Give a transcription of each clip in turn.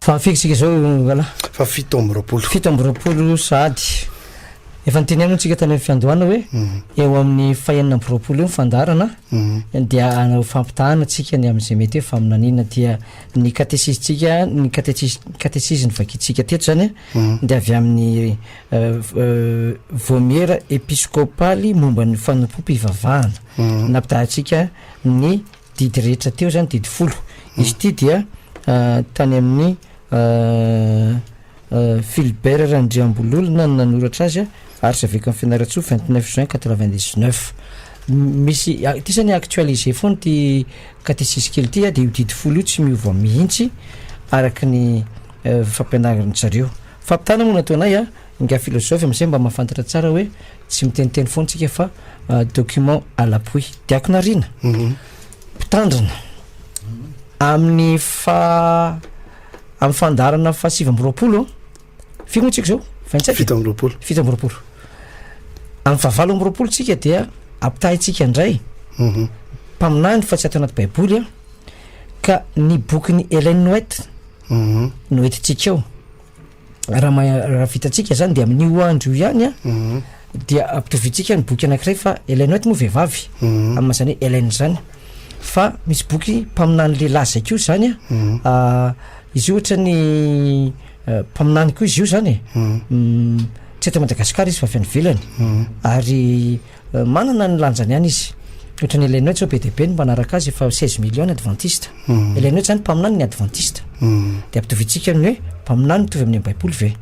Fa firy tsika izao rahalahy? Fa 27. 27 sahady. Efa niteny ihany moa tsika tany amin'ny fiandohana hoe eo amin'ny faha-26 eo ny fandaharana dia hanao fampitahana tsika ny amin'izay mety hoe faminaniana dia ny katesizintsika ny katesizy katesizy novakintsika teto zany dia avy amin'ny vaomiera episkopaly momba ny fanompoam-pivavahana nampitahantsika ny didy rehetra teo zany didy folo izy ity dia tany amin'ny Philbert Randriambololona no nanoratra azy archeveque Fianarantsoa 29 juin 99 misy ity zany actualisé foana ity katesizy kely ity de io didy folo io tsy miova mihitsy araky ny fampianaran-dry zareo. Fampitana moa nataonay a, ingahy filozofy am'zay mba mahafantatra tsara hoe tsy miteniteny foana tsika fa document à l'appui. Diakona Rina, mpitandrina amin'ny fa amin'ny fandaharana faha 29, firy moa tsika zao? 27? 27. 27. Amin'ny faha 28 tsika dia ampitahintsika indray mpaminany fa tsy ato anaty baiboly a, ka ny bokin'i Ellen White no entintsika eo. Raha ma- raha vitantsika zany de amin'io andro io ihany a, dia ampitovintsika ny boky anankiray fa Ellen White moa vehivavy, amin'ny maha zany hoe Ellen zany, fa misy boky mpaminany lehilahy zay koa zany a, izy io ohatran'ny mpaminany koa izy io zany e, tsy eto Madagasikara izy fa avy any ivelany, ary Manana ny lanjany ihany izy. Ohatran'i Ellen White zao be dia be ny mpanaraka azy efa 16 millions ny adventiste. Ellen White zany mpaminany ny adventiste. Dia ampitovintsika amin'ny hoe mpaminany mitovy amin'ny baiboly ve?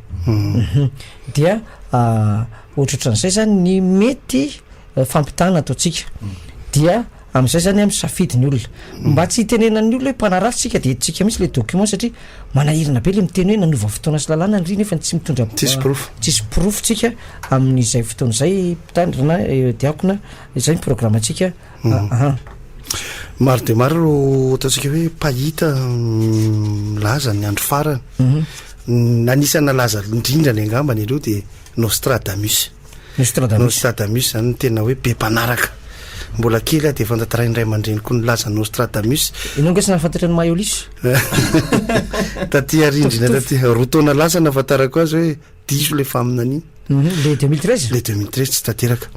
Dia ohatrohatran'izay zany ny mety fampitahana ataontsika. Dia amin'izay zany misafidy ny olona. Mba tsy hitenenan'ny olona hoe mpanaratsy tsika dia entintsika mihitsy ilay document satria manahirana be ilay miteny hoe nanova fotoana sy lalàna ry nefa tsy mitondra Tsisy porofo. Tsisy porofo tsika amin'izay fotoana izay mpitandrina diakona izay ny programantsika. Aha. Maro dia maro ireo ataontsika hoe mpahita milaza ny andro farany. Ny anisan'ny nalaza indrindra ny angambany ireo dia Nostradamus. Nostradamus. Nostradamus zany no tena hoe be mpanaraka. Mbola kely aho dia efa notantarain'ny ray aman-dreniko nilaza Nostradamus. Ianao angaha tsy nahafantatra an'i Mayolis? Taty aoriana taty, 2 taona lasa nahafantarako azy hoe diso ilay faminaniana. Le 2013? Le 2013 tsy tanteraka.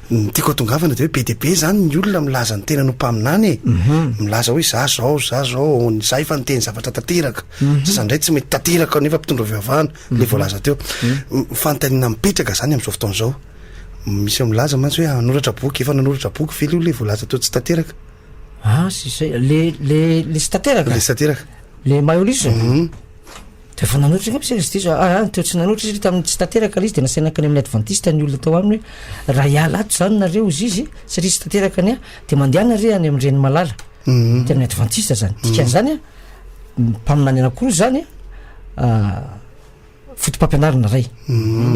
Ny tiako hatongavana dia hoe be dia be zany ny olona milaza ny tenany ho mpaminany e. Milaza hoe za zao, za zao, za efa niteny zavatra tanteraka. Sasany indray tsy mety tanteraka nefa mpitondra fivavahana. le voalaza teo. Fanontaniana mipetraka zany amin'izao fotoana izao, misy milaza mantsy hoe hanoratra boky, efa nanoratra boky ve aloha le voalaza teo tsy tanteraka? Ah, sy zay, le, le, le tsy tanteraka? Le tsy tanteraka. Le Mayolis? De efa nanoratra angamba izy izy diso, ah, ah, teo tsy nanoratra izy tamin'ny tsy tanteraka le izy de nasaina nankany amin'ny adventiste ny olona tao aminy hoe raha hiala ato zany nareo hozy izy satria tsy tanteraka ny ahy de mandehana re any amin'ny reny malala. De amin'ny adventiste zany. Dikan'izany a, Mpaminany anankiroa izany foto-pampianarana iray.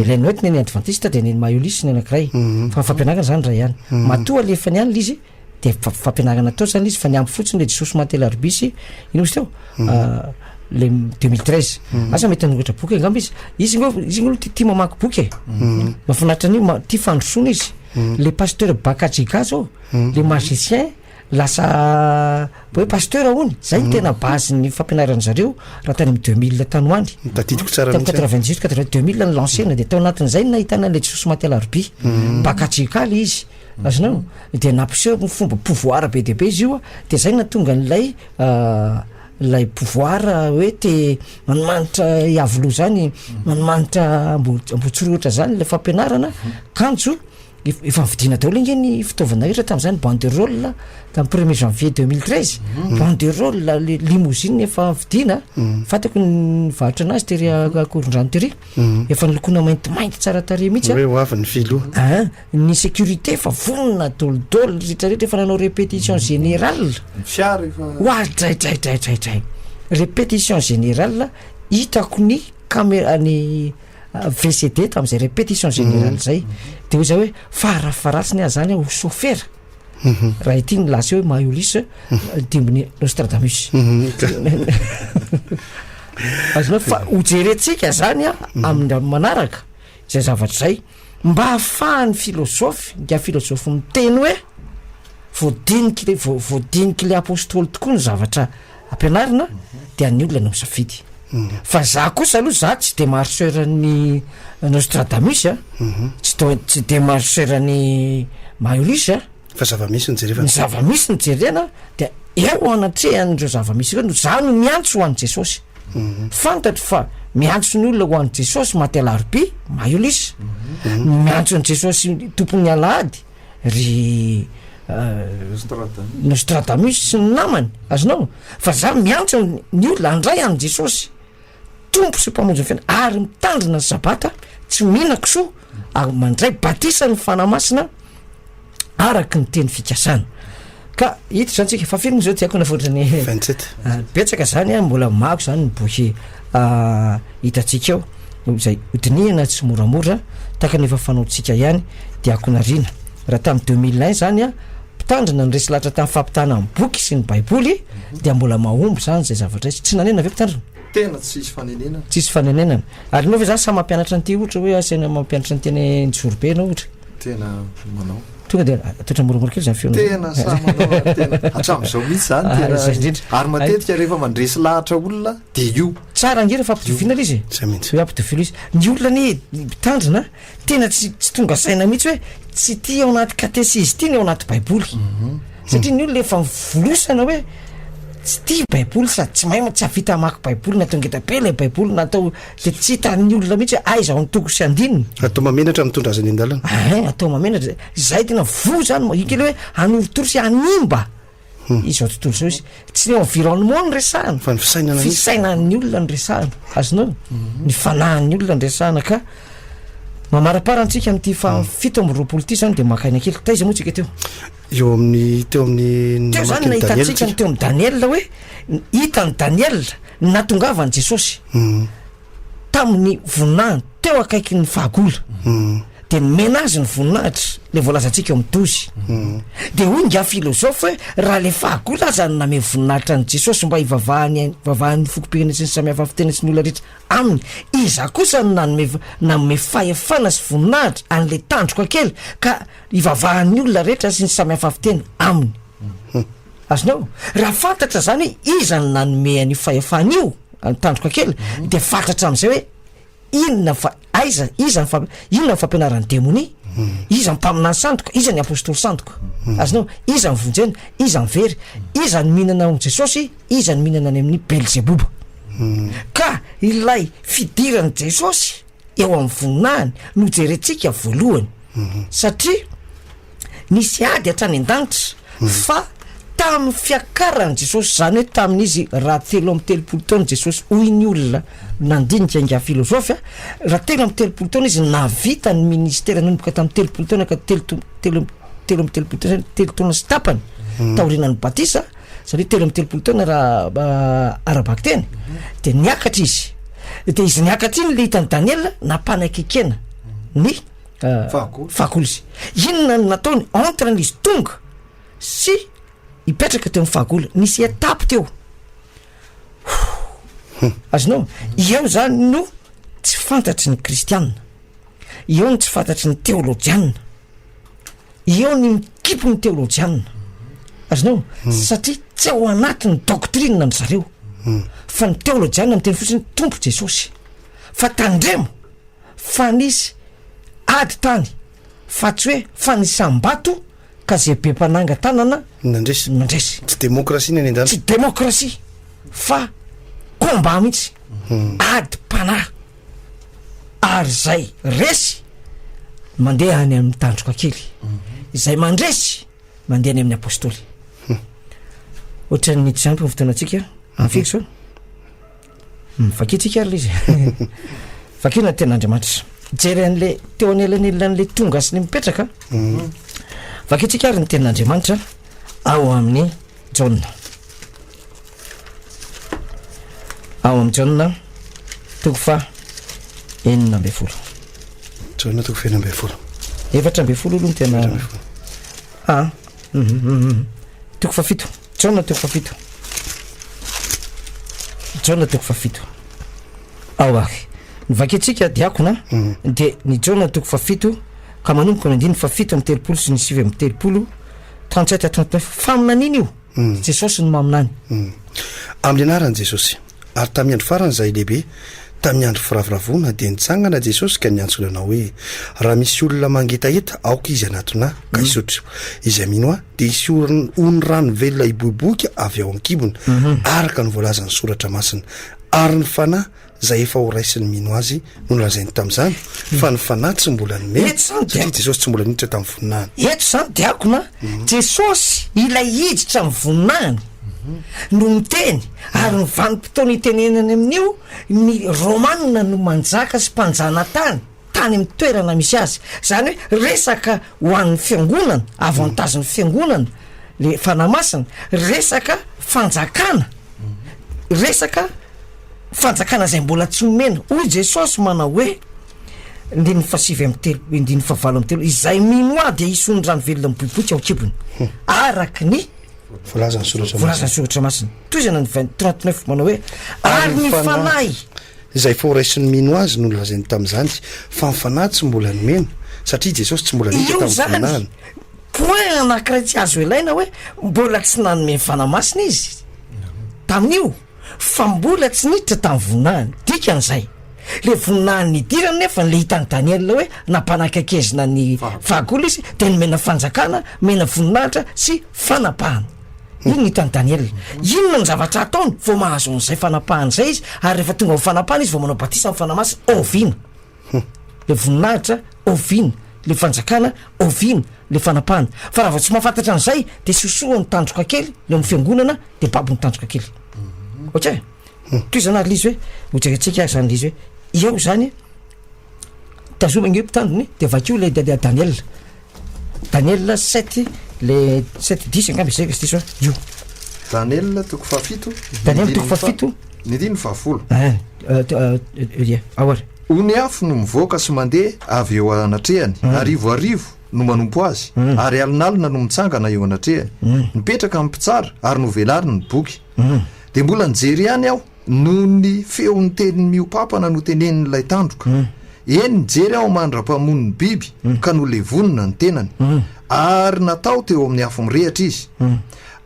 Ilay noentiny ny advantista dia ny Maiolis ny anankiray. Fa ny fampianarana izany iray ihany. Matoa alefany ihany ilay izy dia fampianarana tao izany ilay izy fa niampy fotsiny ilay Jesosy maty alarobia sy inona izy teo? Le 2013. Asa mety hanoratra boky angamba izy. Izy ngo izy ngo tia tia mamaky boky e. Mahafinaritra an'io, tia fandrosoana izy. Le pasteur Bakajiga zao, le magicien Lasa hoe pasteur hono, zay no tena base ny fampianaran zareo raha tany amin'ny 2000 tany ho any. Tadidiko tsara mihitsy. Tamin'ny 98, 80, 2000 no lancena dia tao anatin'izay no nahitana an'ilay Jesosy maty alarobia. Bakajika ilay izy. Azonao? Dia nampiseho ny fomba pouvoir be dia be izy io dia zay no nahatonga an'ilay ilay pouvoir hoe te manimanitra Iavoloha zany, manimanitra Ambohitsorohitra zany ilay fampianarana kanjo Efa nividiana daholo ange ny fitaovana rehetra tamin'izany, banderole tamin'ny premier janvier 2013, banderole, le limousine efa nividiana, fantako ny nivarotra anazy tery Ankorondrano tery, efa nolokoina maintimainty tsara tarehy mihitsy an. Hoe ho avy ny filoha. An, ny sécurité efa vonona dolidoly rehetra rehetra efa nanao répétition générale. Ny fiara efa. Oadraidraidraidraidray, répétition générale, hitako ny caméra ny. VCD tamin'izay répétition générale zay de hoy zay hoe farafaharatsiny aza zany ho sofera raha ity ny lasa hoe Maiolis dimbin'i Nostradamus azonao fa ho jerentsika zany a amin'ny manaraka izay zavatra izay mba ahafahan'ny filozofy nga filozofy miteny hoe voadiniky le voadiniky le apôstôly tokoa ny zavatra ampianarina de an'ny olona no misafidy. Fa za kosa aloha za tsy demarcheur ny Nostradamus a, tsy do- tsy demarcheur ny Maoris a. Fa zava-misy no jerevana. Ny zava-misy no jerena dia eo anatrehan'ireo zava-misy ireo no za no miantso ho an'i Jesosy. Fantatro fa miantso ny olona ho an'i Jesosy maty alarobia, Maoris. Miantso an'i Jesosy tompon'ny alahady ry Nostradamus sy ny namany, azonao? Fa za miantso ny olona handray an'i Jesosy Tompo sy Mpamonjy ny fiainana ary mitandrina ny Sabata, tsy mihinan-kisoa ary mandray batisa ny Fanahy Masina araka ny teny fikasana. Ka hiditra zany tsika, fa firy moa zao tiako na fotrany 27. Ah, betsaka zany a, mbola maro zany ny boky ah, hitantsika eo izay hodinihana tsy moramora tahaka ny efa fanaontsika ihany diakonariana. Raha tamin'ny 2001 zany a, mpitandrina ny resy lahatra tamin'ny fampitana ny boky sy ny baiboly dia mbola mahomby zany izay zavatra izay. Tsy nanena ve mpitandrina? Tena tsisy fanenenana. Tsisy fanenenana. Ary ianao ve zany sahy mampianatra an'ity ohatra hoe asaina mampianatra an'ity any Anjozorobe ianao ohatra? Tena manao. Tonga dia atotra moramora kely zany feonao. Tena sahy manao ary tena hatramin'izao mihitsy zany Ah, tena izay indrindra. ary matetika rehefa mandresy lahatra olona dia io. Tsara ange rehefa ampitoviana ilay izy e. Zay mihitsy. Hoe ampitoviana izy. Ny olona anie mpitandrina tena tsy tsy tonga saina mihitsy hoe tsy ity ao anaty katesizy ity ny ao anaty baiboly. Satria ny olona efa mivolosana hoe tsy tia baiboly sady tsy mahay tsy hahavita hamaky baiboly natao ngeda be ilay baiboly natao de tsy hitan'ny olona mihitsy hoe aiza ao ny toko sy andininy. Atao mahamenatra mitondra azy any an-dalana. Ein, atao mahamenatra, zay tena voa zany, io kely hoe hanorotoro sy hanimba izao tontolo izao izy. Tsy ny environnement no resahana. Fa ny fisainana mihitsy. Fisainan'ny olona no resahana, azonao? Ny fanahin'ny olona no resahana ka mamarapara antsika amin'ity faha 27 ity zany de maka aina kely. Taiza moa tsika teo? Eo amin'ny teo amin'ny Teo zany namaky an'i Daniela nahitantsika ny tsika. teo amin'i Daniela hoe hitan'i Daniela ny nahatongavan'i Jesosy tamin'ny voninahiny teo akaikin'ny fahagola. Dia nomena azy ny voninahitra, le voalazantsika eo amin'ny dozy. Dia hoy ingahy filôzôfa hoe raha le fahagola aza no namehy voninahitra an'i Jesosy mba hivavahany hivavahan'ny fokom-pirenena sy ny samihafa fiteny sy ny olona rehetra aminy, iza kosa no nanome nanome fahefana sy voninahitra an'le tandroka kely ka Ivavahan'ny olona rehetra sy ny samy hafa fiteny aminy. Azonao? Raha fantatra zany hoe iza no nanome an'io fahefana io, an'i tandroka kely, dia fantatra amin'izay hoe inona fa aiza, iza ny fa inona ny fampianaran'ny demonia, iza ny mpaminany sandoka, iza ny apostoly sandoka. Azonao? Iza ny vonjena, iza ny very, iza ny mihinana ao amin'i Jesosy, iza ny mihinana any amin'ny Belzeboba. Ka ilay fidiran'i Jesosy eo amin'ny voninahiny no jerentsika voalohany satria nisy ady hatrany an-danitra fa tamin'ny fiakaran'i Jesosy, izany hoe tamin'izy raha 33 taona Jesosy, hoy ny olona nandinika ingahy filozofy a, raha 33 taona izy nahavita ny ministera nanomboka tamin'ny 30 taona ka telo to- telo 33 taona, telo taona sy tapany taorianan'ny batisa, zany hoe 33 taona raha ara-bakiteny, de niakatra izy, de izy niakatra iny le hitan'i Daniela nampanakekena ny fahagola izy. Inona no nataony entre ny izy tonga sy hipetraka teo amin'ny fahagola? Nisy étape teo. Azonao? Eo zany no tsy fantatry ny kristiana, eo no tsy fantatry ny teolojiana. Eo ny mikipy ny teolojianina. Azonao? Satria tsy ao anatin'ny doctrine ny zareo. Fa ny teolojianina miteny fotsiny Tompo Jesosy. Fa tandremo fa nisy ady tany fa tsy hoe fanisam-bato ka ze be mpananga tanana Nandresy. nandresy. Tsy demokrasia ny any an-danitra. Tsy demokrasia fa combat mihitsy. Adim-panahy. Ary izay resy mandeha any amin'ny tandroka kely, izay mandresy mandeha any amin'ny apostoly. Ohatran'ny tsy ampy ny fotoanantsika, amin'ny firy izao? Vakintsika ary ilay izy. Vakina ny tenin'Andriamanitra. Jery an'le teo anelanelan'le tonga sy ny mipetraka. Vakintsika ary ny tenin'Andriamanitra ao amin'ny Jaona. Ao amin'ny Jaona toko faha 16. Jaona toko faha 16. 14 aloha no tena. Ah. Mhm, mhm. Toko faha fito. Jaona toko faha fito. Jaona toko faha fito. Ao ary. Ny vakintsika diakona dia ny Jaona toko faha fito ka manomboka ny andininy faha 37 sy ny 39, 37 à 39. Faminaniana io. Jesosy no maminany. Amin'ny anaran'i Jesosy. Ary tamin'ny andro farany izay lehibe, tamin'ny andro firavoravoana, dia nitsangana Jesosy ka niantso nanao hoe, Raha misy olona mangetaheta, aoka izy hanatona Ahy, ka hisotro. Izay mino Ahy, dia hisy ony rano velona hiboiboika avy ao an-kibony, araka ny voalazan'ny Soratra Masina. Ary ny Fanahy, izay efa ho raisin'ny mino Azy, no nolazainy tamin'izany, fa ny Fanahy tsy mbola nomena, Eto izany dia. satria Jesosy tsy mbola niditra tamin'ny voninahiny. Eto izany diakona, Jesosy ilay hiditra amin'ny voninahiny no miteny, ary ny vanim-potoana itenenany amin'io, ny Romana no manjaka sy mpanjanatany tany amin'ny toerana misy azy. Izany hoe resaka ho an'ny fiangonana, avantage-n'ny fiangonana le Fanahy Masina, resaka fanjakana, resaka fanjakana izay mbola tsy nomena. Hoy Jesosy manao hoe, andininy fahasivy amby telo, andininy fahavalo amby telo, izay mino ahy dia hisy ony rano velona miboiboika ao an-kibony, araka ny Voalazan'ny soratra masina. Voalazan'ny soratra masina. Tohizana ny vingt 39 manao hoe, ary ny Fanahy. Izay efa horaisin'ny mino azy no nolazainy tamin'izany, fa ny Fanahy tsy mbola nomena, satria Jesosy tsy mbola niditra Io tamin'ny zany voninahiny. point anankiray tsy azo ilaina hoe mbola tsy nanome ny Fanahy Masina izy tamin'io fa mbola tsy niditra tamin'ny voninahiny. Dikan'izay, le voninahiny nidirany nefa le hitan'i Daniela hoe nampanakaikezina ny fahagola izy dia nomena fanjakana, nomena voninahitra sy fanapahana. Io no hitan'i Daniela. Inona ny zavatra ataony vao mahazo an'izay fanapahana izay izy, ary rehefa tonga ao fanapahana izy vao manao batisa amin'ny Fanahy Masina, oviana? Le voninahitra, oviana? Le fanjakana, oviana? Le fanapahana. Fa raha vao tsy mahafantatra an'izay dia sosoa ny tandroka kely eo amin'ny fiangonana dia babo ny tandroka kely. Ok? Tohizana ary le izy hoe, hojerentsika ary zany le izy hoe, eo zany, Tazomy ange mpitandrina e, de vakio le Daniel, Daniel sept le sept dix angamba izay raha tsy diso aho, io. Daniel toko fahafito, Daniel toko fahafito. Ny andininy fahafolo. Ein, ie, ao ary. Ony afo no mivoaka sy mandeha avy eo anatrehany, arivo arivo no manompo azy, ary alinalina no mitsangana eo anatrehany. Nipetraka ny mpitsara ary novelariny ny boky. Dia mbola nijery ihany aho, Noho ny feon'ny teny mihoa-pampana notenenin'ilay tandroka. Eny, nijery aho mandra-pamono ny biby, ka nolevonina ny tenany. Ary natao teo amin'ny afo mirehitra izy.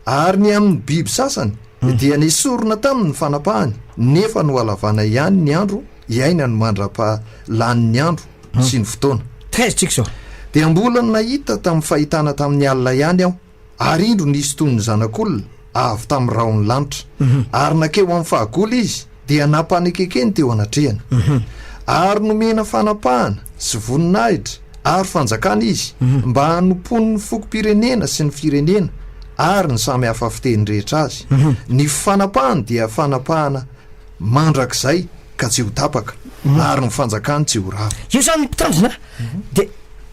Ary ny amin'ny biby sasany, dia nesorina taminy ny fanapahany, nefa nohalavana ihany ny andro iainany mandra-pahalanin'ny andro sy ny fotoana. Taiza tsika izao? Dia mbola nahita tamin'ny fahitana tamin'ny alina ihany aho. Ary indro nisy toy ny zanak'olona avy tamin'ny rahon'ny lanitra, ary nankeo amin'ny fahagola izy, dia nampanekekeny teo anatrehany. Ary nomena fanapahana sy voninahitra ary fanjakana izy, mba hanompoan'ny fokom-pirenena sy ny firenena ary ny samy hafa fiteny rehetra azy. Ny fanapahany dia fanapahana mandrakizay ka tsy ho tapaka, ary ny fanjakany tsy ho rava. Io zany mpitandrina de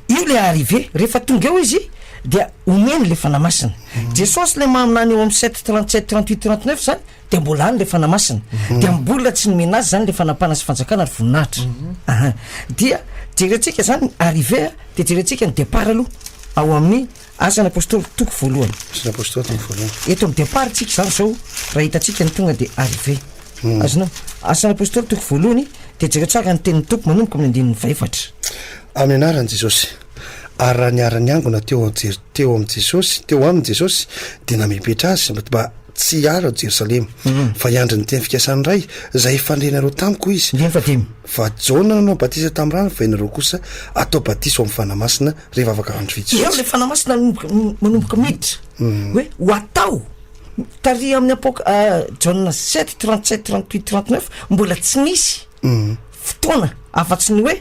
io le arrivée, rehefa tonga eo izy dia omeny le Fanahy Masina. Jesosy le maminany eo amin'ny sept 37 38 39 zany de mbola any le Fanahy Masina. Dia mbola tsy nomena azy zany le fanapahana sy fanjakana ary voninahitra. Aha. Dia jerentsika zany ny arrivée de jerentsika ny départ aloha ao amin'ny Asan'ny Apostoly toko voalohany. Asan'ny Apostoly toko voalohany. Eto amin'ny départ tsika izany izao, raha hitantsika ny tonga dia arrivée. Azonao? Asan'ny Apostoly toko voalohany dia jereo tsara ny tenin'ny Tompo manomboka amin'ny andininy fahefatra. Amin'ny anaran'i Jesosy. Ary raha niara-niangona teo teo amin'i Jesosy, teo aminy Jesosy, dia namepetra azy mba tsy hiala ao Jerosalema, fa hiandry ny teny fikasan'ny Ray, izay efa nandrenareo tamiko izy. Andininy fahadimy. Fa Jaona nanao batisa tamin'ny rano, fa ianareo kosa atao batisa ao amin'ny Fanahy Masina rehefa afaka andro vitsivitsy. Eo ilay Fanahy Masina manomboka manomboka miditra hoe ho atao tary amin'ny apoka Jaona sept 37 38 39 mbola tsy nisy fotoana afa-tsy ny hoe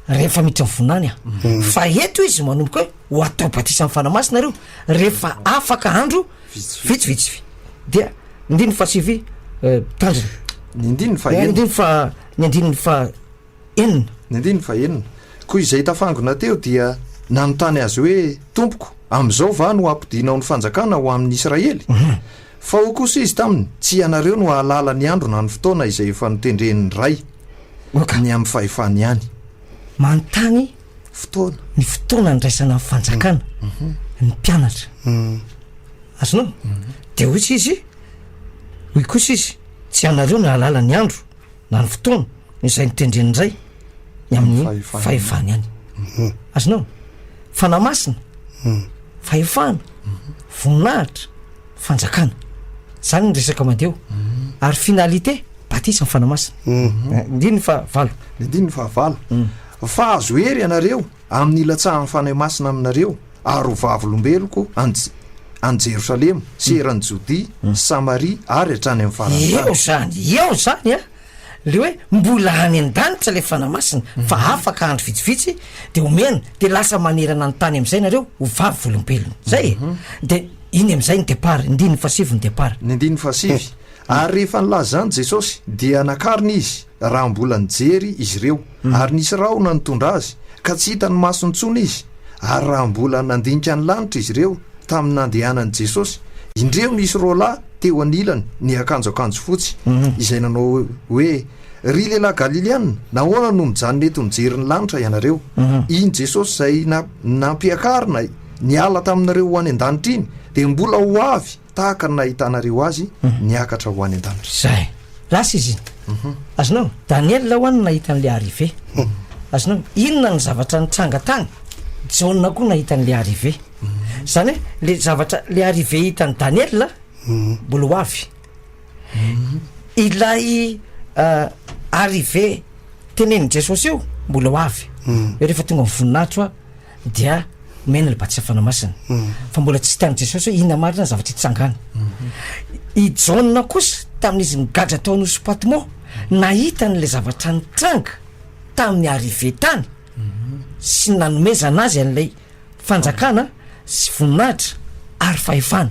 rehefa miditra ny voninahiny aho. Fa eto izy manomboka hoe ho atao batisa amin'ny Fanahy Masina nareo rehefa afaka andro vitsivitsy. Dia ndininy fahasivy tandrina. Ny andininy fahenina. Ny andininy faha ny andininy faha enina. Ny andininy fahenina. Koa izay tafangona teo dia nanontany azy hoe, Tompoko, amin'izao va no hampodianao ny fanjakana ho amin'ny Israely? Fa hoy kosa izy taminy, Tsy ianareo no hahalala ny andro na ny fotoana izay efa notendren'ny Ray ny amin'ny fahefany ihany. Manontany Fotoana. ny fotoana andraisana ny fanjakana ny mpianatra. Azonao? Dia hoy izy, hoy kosa izy, Tsy ianareo no hahalala ny andro na ny fotoana izay notendren'ny Ray ny amin'ny fahefany ihany. Azonao? Fanahy Masina, fahefana, voninahitra, fanjakana. Zany ny resaka mandeha eo. Ary finalité, batisa. batisa ny Fanahy Masina. Andininy fahavalo. Ny andininy fahavalo. Fa hahazo hery ianareo amin'ny hilatsahan'ny Fanahy Masina aminareo, ary ho vavolombeloko any any Jerosalema sy eran'i Jodia sy Samaria ary hatrany amin'ny faran'ny tany. Eo zany, eo zany an! Le hoe mbola any an-danitra le Fanahy Masina fa afaka andro vitsivitsy de omena de lasa manerana ny tany am'zay nareo ho vavolombelona. Zay e! De iny am'zay ny départ, ndininy fahasivy ny départ. Ny andininy fahasivy, Ary rehefa nilaza izany Jesosy, dia nakarina Izy, raha mbola nijery izy ireo, ary nisy rahona nitondra Azy, ka tsy hitan'ny masony intsony Izy. Ary raha mbola nandinika ny lanitra izy ireo, tamin'ny nandehanan'i Jesosy, indreo nisy roalahy teo anilany niakanjo akanjo fotsy, izay nanao hoe, Ry lehilahy Galiliana, nahoana no mijanona eto mijery ny lanitra ianareo? Iny Jesosy izay nampiakarina niala taminareo ho any an-danitra iny, dia mbola ho avy tahaka ny nahitanareo azy niakatra ho any an-danitra. Zay. Lasa izy iny. Azonao? Daniela ho'a no nahita an'ilay arrivée. Azonao? Inona ny zavatra nitranga tany? Jaona koa nahita an'ilay arrivée. Zany hoe le zavatra, le arrivée hitan'i Daniela mbola ho avy. Ilay arrivée tenenin'i Jesosy io mbola ho avy. Hoe rehefa tonga ny voninahitro aho dia omena ilay batisa Fanahy Masina. Fa mbola tsy hitan'i Jesosy hoe inona marina ny zavatra hitsangana. I Jaona kosa tamin'izy nigadra tao Nosy Patmo nahita an'ilay zavatra nitranga tamin'ny arrivée tany sy nanomezana azy an'ilay fanjakana sy voninahitra ary fahefana.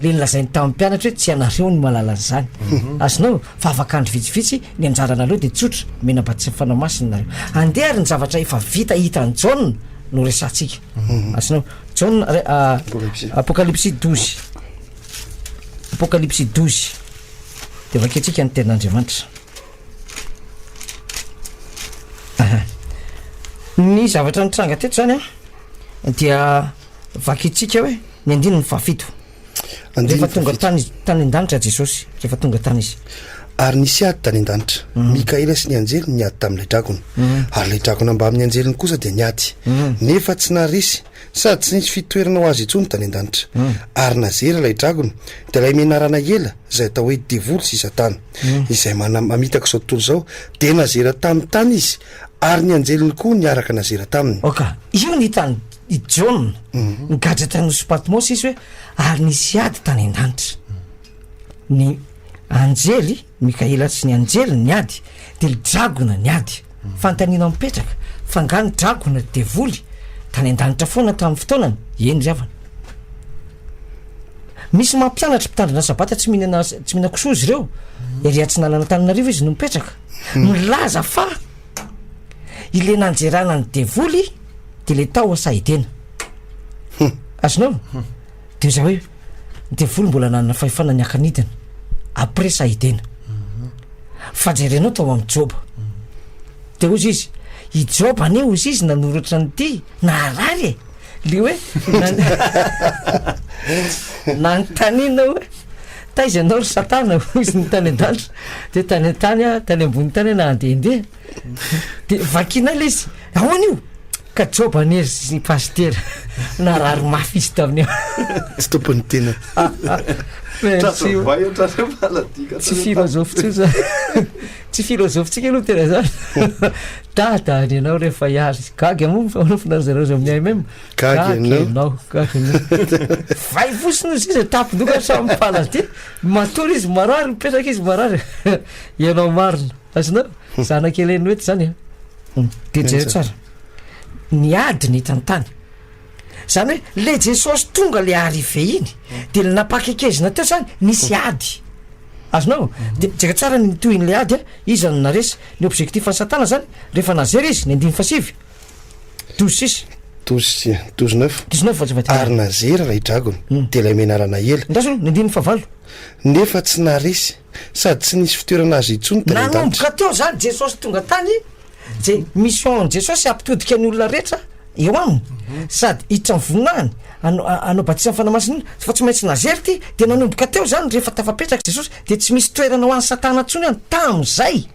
Le nolazainy tamin'ny mpianatra hoe tsy ianareo no mahalala an'izany. Azonao? Fa afaka andro vitsivitsy ny anjaranareo dia tsotra, omena batisa Fanahy Masina nareo. Andeha ary ny zavatra efa vita hitan'i Jaona no resahantsika. Azonao? Jaona, Apokalypsy 12. Apokalypsy 12. Dia vakintsika ny tenin'Andriamanitra. Aha. Ny zavatra nitranga teto zany an, dia vakintsika hoe ny andininy fahafito. Rehefa tonga tany tany an-danitra Jesosy, rehefa tonga tany izy. Ary nisy ady tany an-danitra. Mikaela sy ny anjeliny niady tamin'ilay dragona. Ary ilay dragona mbamin'ny anjeliny kosa dia niady, nefa tsy naharesy, sady tsy nisy fitoerana ho azy intsony tany an-danitra. Ary nazera ilay dragona, dia ilay menarana ela, izay atao hoe devoly sy Satana, izay mana- mamitaka izao tontolo izao, dia nazera tamin'ny tany izy, ary ny anjeliny koa niaraka nazera taminy. Ok, io ny hitan'i Jaona, nigadra tany Nosy Patmosy izy hoe, ary nisy ady tany an-danitra. Ny anjely, Mikaela sy ny anjeliny niady, dia ny dragona niady. Fanontaniana mipetraka, fa nga ny dragona, devoly, tany an-danitra foana tamin'ny fotoanany? Eny ry havana. Misy mampianatra mpitandrina sabata tsy mihinana tsy mihinana kisoa izy ireo. Ery atsinanan'Antananarivo izy no mipetraka. Milaza fa ilay nanjerana ny devoly de le tao Sahidena. Azonao? De za hoe ny devoly mbola nanana fahefana niaka-nidina après Sahidena. Fa jerenao tao amin'i Joba. De hozy izy, i Joba anie hozy izy nanoratra an'ity naharary e. Le hoe nanontaniana hoe taiza ianao ry satana hoy izy ny tany an-danitra de tany an-tany aho tany ambony tany aho nandehandeha de vakinay le izy ahoana io ka Joba anie ry pasitera narary mafy izy tamin'io tsy tompon'ny tena Merci. Tsy philosophe tsony zany tsy philosophe tsika aloha tena zany Dada any ianao rehefa hiary. Gaga moa fa manofina ry zareo azy amin'ny AMM. Gaga ianao. Gaga ianao. Vay fotsiny ozy izy tampon-doha samy mpaladia. Matory izy marary, mipetraka izy marary. Ianao marina. Azonao? Zanak'i Hélène Wet zany a. Dia jereo tsara. Ny ady ny hitany tany. Zany hoe le Jesosy tonga le arrivé iny de le nampakekezina teo zany nisy ady. Azonao? De jereo tsara ny tohin'le ady a, iza no naresy? Ny objectif an'i satana zany rehefa nazera izy, ny andininy fahasivy, 12 sisa. 12 12 neuf. 12 neuf azafady. Ary nazera ilay dragona, dia ilay menarana ela. Andraso aloha, ny andininy fahavalo. Nefa tsy naharesy, sady tsy nisy fitoerana azy intsony tany an-danitra. Nanomboka teo zany Jesosy tonga tany, Zay mission an'i Jesosy hampitodika ny olona rehetra eo aminy sady hiditra ny voninahiny, hanao batisa ny Fanahy Masina fa tsy maintsy nazery ity, dia nanomboka teo zany rehefa tafapetraka Jesosy dia tsy misy toerana ho an'i Satana intsony any tamin'izay.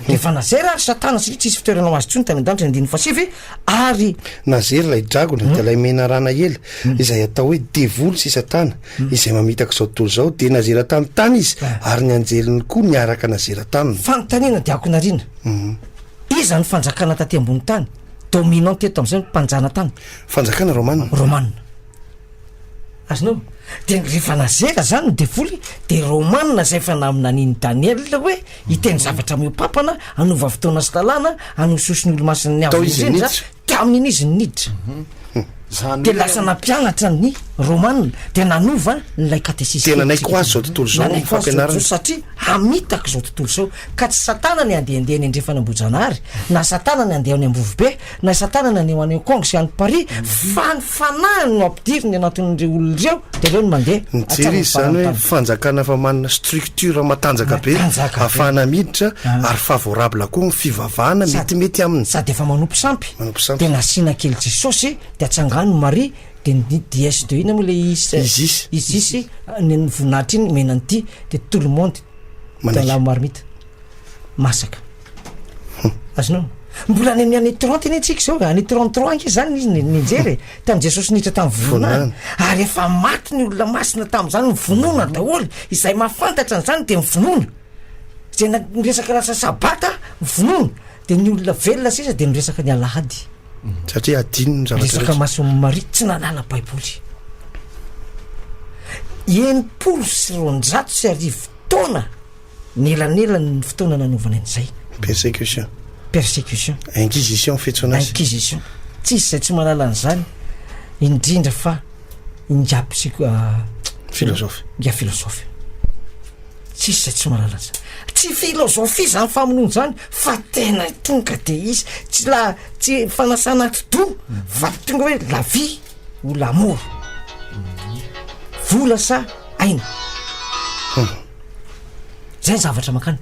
Rehefa nazera ary Satana satria tsisy fitoerana ho azy intsony tany an-danitra ny andininy fahasivy ary. Nazera ilay dragona, dia ilay menarana ela, izay atao hoe devoly sy Satana, izay mamitaka izao tontolo izao, dia nazera tamin'ny tany izy, ary ny anjeliny koa niaraka nazera taminy. Fanontaniana diakonarina, Iza no fanjakana taty ambony tany, dominant teto amin'izay, mpanjanatany? Fanjakana romana. Romana. Azonao? Dia rehefa nazera zany ny devoly de romana zay efa naminanian'i Daniela hoe hiteny zavatra mihoa-pampana, hanova fotoana sy lalàna, hanosihosy ny olo-masin'ny Avo Tao izy Indrindra, niditra. tamin'iny izy niditra. Zany Dia hoe lasa nampianatra ny romana, dia nanova an'ilay katesisy Dia nanaiky ho azy izao tontolo izao Nanaiky ho azy izao tontolo fampianarana. izao satria hamitaka izao tontolo izao. Ka tsy Satana ny handehandeha any andrefan'Ambohijanahary, na Satana ny handeha any Ambovobe, na Satana ny handeha ho any Hong Kong sy any Paris, fa ny fanahiny no ampidiriny anatin'ireo olona ireo, dia ireo no mandeha Nijery hatramin'ny izy izany faran'ny hoe tany. fanjakana efa manana structure matanjaka be Matanjaka be. ahafahana miditra ary favorable koa ny fivavahana Sady metimety aminy. sady efa manompo sampy, Manompo sampy. dia nasiana kely Jesosy, dia atsangano Maria, dia ny déesse de inona moa ilay is- Isis. Isis, ny ny voninahitra iny omena an'ity, dia tout le monde dans Manaiky. la marmite. Masaka. Azonao? Mbola any amin'ny année 30 anie tsika izao e, année 33 ange zany izy ni- nianjera e, tamin'i Jesosy niditra tamin'ny voninahiny. Ary efa maty ny olona masina tamin'izany, nivonona daholo. Izay mahafantatra an'izany dia mivonona. Izay na- niresaka lasa sabata, mivonona. Dia ny olona velona sisa dia miresaka ny alahady. Satria adino ny zavatra Resaka rehetra. masin'i Maria, tsy nanala baiboly. 1260 taona Nielanelany ny fotoana nanaovana an'izay. Persécution. Persécution. Inquisition fiantsoana azy. Inquisition. Tsisy izay tsy mahalala an'izany, indrindra fa ingahy psycho, Philosophe. Ingahy philosophe. Tsisy izay tsy mahalala an'izany. Tsy philosophie izany famonoana izany fa tena tonga de izy, tsy la, tsy fanasana atidoha fa tonga hoe la vie ou la mort. Vola sa aina. Zay ny zavatra mankany.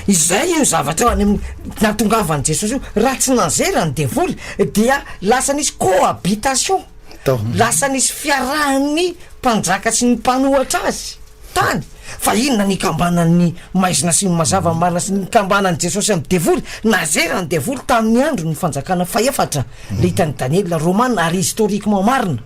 Izay io zavatra any amin'ny nahatongavan'i Jesosy io. Raha tsy nazera ny devoly dia lasa nisy cohabitation. Tao. Lasa nisy fiarahan'ny mpanjaka sy ny mpanohatra azy tany. Fa inona ny ikambanan'ny maizina sy ny mazava, ny marina sy ny ikambanan'i Jesosy amin'ny devoly? Nazera ny devoly tamin'ny andron'ny fanjakana fahefatra, le hitan'i Daniela romana ary historiquement marina.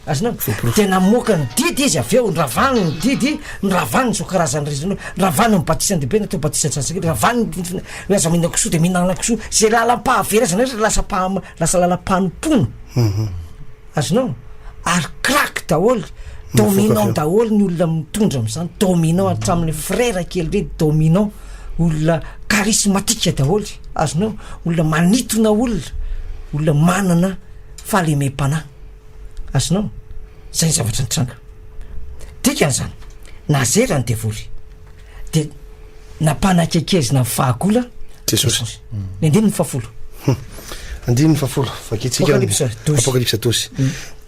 Azonao? Dia namoaka ny didy izy avy eo, noravany ny didy, noravany izao karazana rehetra izao, noravany ny batisan-dehibe natao batisan-jazakely, noravany ny hoe aza mihinana kisoa dia mihinana kisoa, izay lalam-pahaverezana rehetra lasa paha- lasa lalam-panompoana. Azonao? Ary crack daholo, dominant daholo ny olona mitondra amin'izany, dominant hatramin'ny frère kely ireny, dominant, olona charismatique daholo, azonao? Olona manintona olona, olona manana fahalemem-panahy. Azonao? Zay ny zavatra nitranga. Dikan'izany, nazera ny devoly, de nampanakekezina ny fahagola Jesosy. Ny andininy fahafolo. Andininy fahafolo, vakintsika Apokalypsa douze. Apokalypsa douze.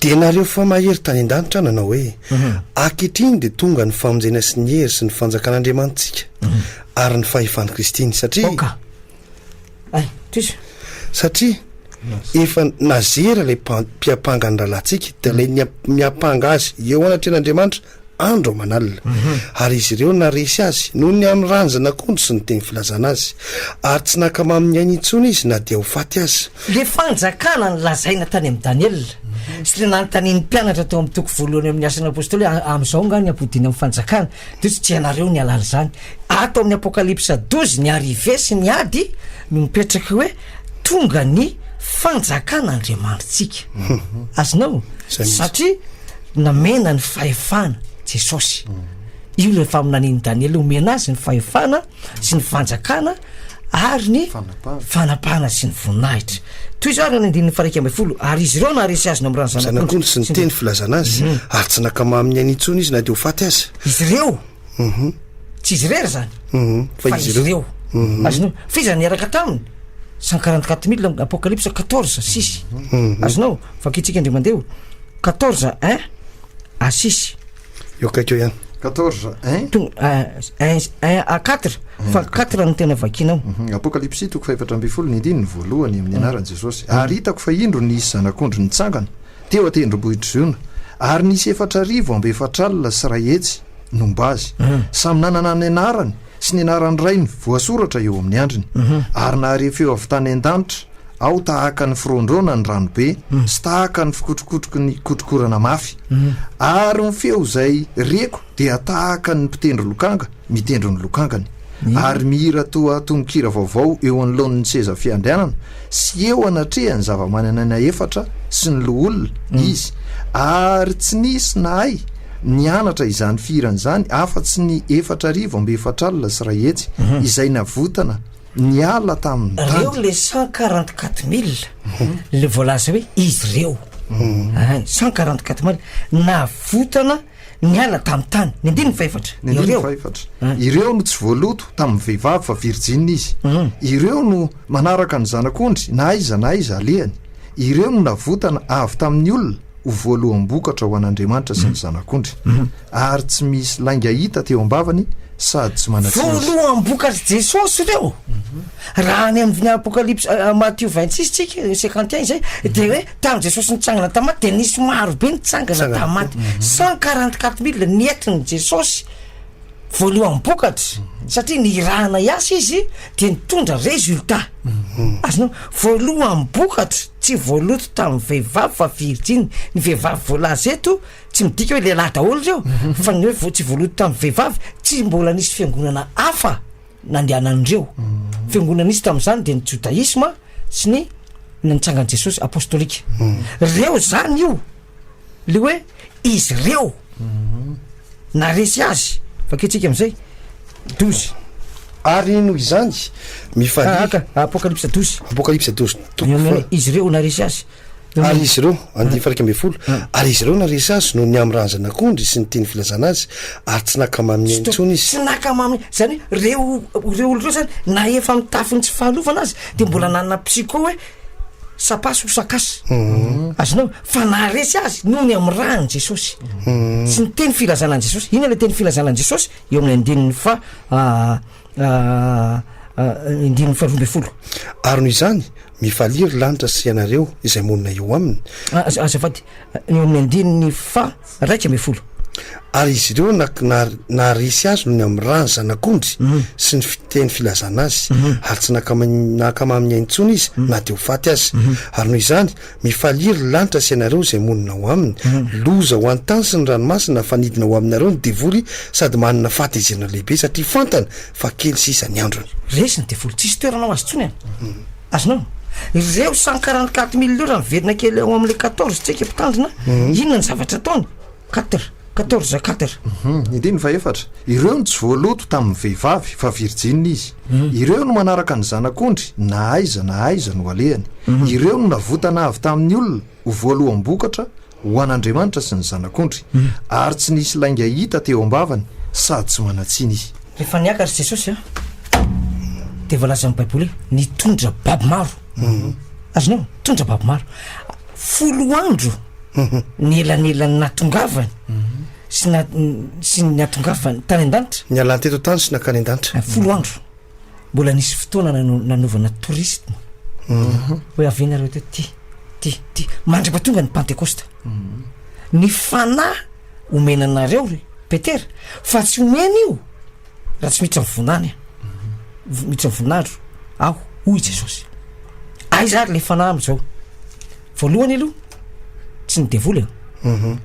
Dia nareo fa mahery tany an-danitra nanao hoe, Ankehitriny dia tonga ny famonjena sy ny hery sy ny fanjakan'Andriamanitsika ary ny fahefan'i Kristiny, satria Aoka. Ay, tohizo. Satria efa nazera ilay mpiampanga ny rahalahintsika, dia ilay miampanga azy eo anatrehan'Andriamanitra andro aman'alina. Ary izy ireo naresy azy noho ny amin'ny ran'ny Zanak'ondry sy ny teny filazana azy. Ary tsy nankamamy ny ainy intsony izy na dia ho faty aza. Ilay fanjakana nolazaina tany amin'i Daniela sy ilay nanontanian'ny mpianatra tao amin'ny toko voalohany amin'ny Asan'ny Apostoly hoe, Amin'izao angaha ny hampodiana amin'ny fanjakana? Dia tsy ianareo ny halala izany. Ato amin'ny Apokalypsa douze, ny arrivée sy ny ady no mipetraka hoe tonga ny fanjakan'Andriamanitsika. Azonao? Satria namena ny fahefana Jesosy. Io ilay faminanian'i Daniela, omena azy ny fahefana sy ny fanjakana ary ny fanapahana sy ny voninahitra. Toy izao ary ny andininy faha 11, ary izy ireo naharesy azy namorany zanak'ondry sy ny teny filazana azy, ary tsy nankamamy ny ainy intsony izy na dia ho faty aza. Izy ireo, tsy izy irery izany, fa izy ireo. Azonao? Fa iza niaraka taminy? 144 000, Apocalypse 14, 6. Azonao? Vakintsika indray mandeha io. 14, 1 à 6. Eo akaiky eo ihany. 14, 1. Tonga, 1, 1 à 4, fa 4 no tena vakiana ao. Apokalypsy toko fahefatra ambin'ny folo ny andininy voalohany amin'ny anaran'i Jesosy. Ary hitako fa indro nisy zanak'ondry nitsangana teo an-tendrombohitr'i Ziona, ary nisy 40 amby 40 sy 100 nomba azy, samy nanana ny anarany. sy ny anaran'ny Rainy voasoratra eo amin'ny andriny. Ary nahare feo avy tany an-danitra aho tahaka ny firaondraona ny ranobe sy tahaka ny fikotrokotroky ny kotrokorana mafy. Ary ny feo izay reko dia tahaka ny mpitendry lokanga mitendry ny lokangany, ary mihira toa tononkira vaovao eo anoloan'ny seza fiandrianana sy eo anatrehan'ny zava-manan'aina efatra sy ny loholona izy, ary tsy nisy nahay nianatra izany fihirana izany afa-tsy ny 44,400 izay navotana niala tamin'ny tany. Reo le 144 000 le voalaza hoe izy ireo, 144 000 navotana Niala tamin'ny tany. Ny andininy fahefatra. Ny andininy fahefatra. Ireo no tsy voaloto tamin'ny vehivavy fa virjinina izy. Ireo no manaraka ny Zanak'ondry na aiza na aiza alehany. Ireo no navotana avy tamin'ny olona ho voaloham-bokatra ho an'Andriamanitra sy ny Zanak'ondry. Ary tsy misy lainga hita teo am-bavany sady tsy manan-tsiny izy. Voaloham-bokatr'i Jesosy ireo. Raha any amin'ny Apokalypsy, Matio 26 tsika, 51 izay, dia hoe tamin'i Jesosy nitsangana tamin'ny maty dia nisy maro be nitsangana tamin'ny maty. 144 mille nentin'i Jesosy voaloham-bokatra, satria nirahana hiasa izy dia nitondra résultat. Azonao? Voaloham-bokatra, tsy voaloto tamin'ny vehivavy fa virjiny. Ny vehivavy voalaza eto tsy midika hoe lehilahy daholo ireo, fa ny hoe tsy voaloto tamin'ny vehivavy, tsy mbola nisy fiangonana hafa nandehanan'ireo. Fiangonana nisy tamin'izany dia ny jodaisma sy ny nitsangan'i Jesosy apostolika. Reo zany io le hoe izy reo naresy azy. Vakintsika am'izay 12. Ary noho izany mifalia. Aka, Apokalypsa 12. Apokalypsa 12 toko faha. Izy ireo naresy azy. Ary izy ireo, andininy faha 11, ary izy ireo naresy azy noho ny amin'ny ran'ny Zanak'ondry sy ny teny filazana azy, ary tsy nankamamy ainy intsony izy. Tsy nankamamy, izany hoe ireo ireo olona ireo izany na efa mitafy ny tsy fahalovana aza dia mbola nanana psycho hoe ça passe ou ça casse. Azonao? Fa naharesy azy noho ny amin'ny ran'i Jesosy sy ny teny filazana an'i Jesosy. Inona ilay teny filazana an'i Jesosy? Eo amin'ny andininy faha andininy faha 12. Ary noho izany, Mifalia ry lanitra sy ianareo izay monina eo aminy. Azafady, eo amin'ny andininy faha 11. Ary izy ireo naharesy azy noho ny amin'ny ran'ny Zanak'ondry sy ny fiteny filazana azy, ary tsy nankamamy ny ainy intsony izy na dia ho faty aza. Ary noho izany, mifalia ry lanitra sy ianareo izay monina ao aminy. Loza ho an'ny tany sy ny ranomasina fa nidina ho aminareo ny devoly sady manana fahatezerana lehibe satria fantany fa kely sisa ny androny. Resy ny devoly, tsisy toerana ho azy intsony any. Azonao? Ireo 144 mille ireo raha miverina kely ao amin'ilay 14 tsika mpitandrina, inona ny zavatra ataony? Quatre, 14 quatre. Ny andininy fahefatra, Ireo no tsy voaloto tamin'ny vehivavy, fa virjinina izy. Ireo no manaraka ny Zanak'ondry na aiza na aiza no alehany. Ireo no navotana avy tamin'ny olona ho voaloham-bokatra ho an'Andriamanitra sy ny Zanak'ondry, ary tsy nisy lainga hita teo am-bavany, sady tsy manan-tsiny izy. Rehefa niakatra Jesosy dia voalazan'ny Baiboly hoe nitondra babo maro. Azonao? Nitondra babo maro. 10 andro ny elanelan'ny nahatongavany sy na- sy ny nahatongavany tany an-danitra. Nialany teto an-tany sy nankany an-danitra. 10 andro. Mbola nisy fotoana nanaovana tourisme. Hoe avy nareo teto ty, ty, ty. Mandra-pahatonga ny Pantekosta. Ny fanahy omena anareo ry Petera, fa tsy omena io raha tsy miditra amin'ny vonany aho. Miditra amin'ny voninahitro aho, hoy Jesosy. Aiza ary le fanahy amin'izao? Voalohany aloha, tsy ny devoly e.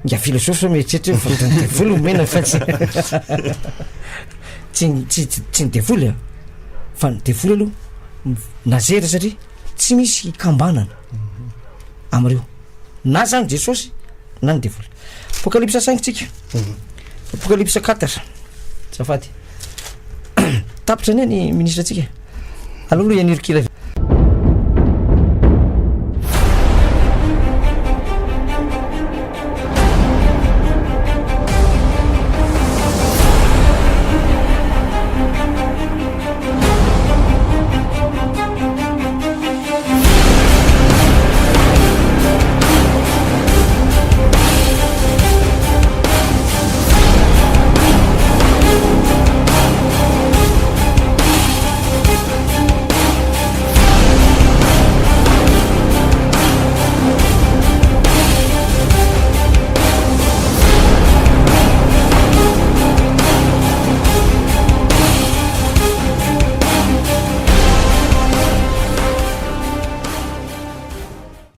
Nga filozofa zao mieritreritra hoe fa ny devoly omena fa tsy tsy tsy tsy ny devoly a. Fa ny devoly aloha nazera satria tsy misy hikambanana amin'ireo. Na zany Jesosy na ny devoly. Apokalypsa cinq tsika. Apokalypsa quatre. Azafady. Tapitra anie ny ministre tsika. Aleo aloha ianiro kely avy.